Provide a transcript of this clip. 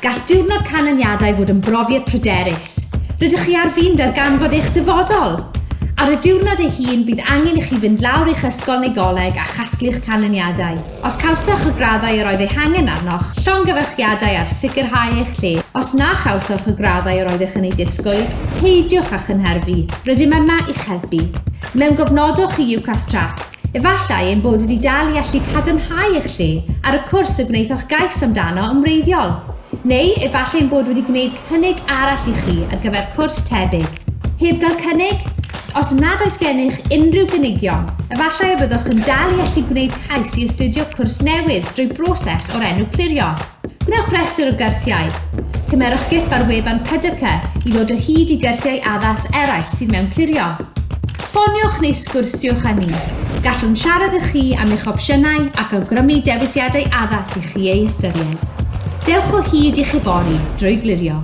Gall diwrnod canlyniadau fod yn brofiad pryderus. Rydych chi ar fin darganfod eich dyfodol. Ar y diwrnod ei hun, bydd angen i chi fynd lawr i'ch ysgol neu goleg a chasglu'ch canlyniadau. Os cawsoch y graddau yr oedd eu hangen arnoch, llongyfarchiadau ar sicrhau eich lle. Os na chawsoch y graddau yr oeddech yn eu disgwyl, peidiwch â chynhyrfu. Rydym yma i'ch helpu. Mewngofnodwch i UCAS Track. Efallai ein bod wedi dal i allu cadarnhau eich lle ar y cwrs y gwnaethoch gais amdano yn wreiddiol. Neu efallai ein bod wedi gwneud cynnig arall i chi ar gyfer cwrs tebyg. Heb gael cynnig? Os nad oes gennych unrhyw gynigion, efallai y byddwch yn dal i allu gwneud cais i astudio cwrs newydd drwy broses o'r enw Clirio. Gwnewch restr o gyrsiau. Cymerwch gip ar wefan PDC i ddod o hyd i gyrsiau addas eraill sydd mewn Clirio. Ffoniwch neu sgwrsiwch â ni. Gallwn siarad â chi am eich opsiynau ac awgrymu dewisiadau addas i chi eu hystyried. Dewch o hyd i'ch yfory drwy Glirio.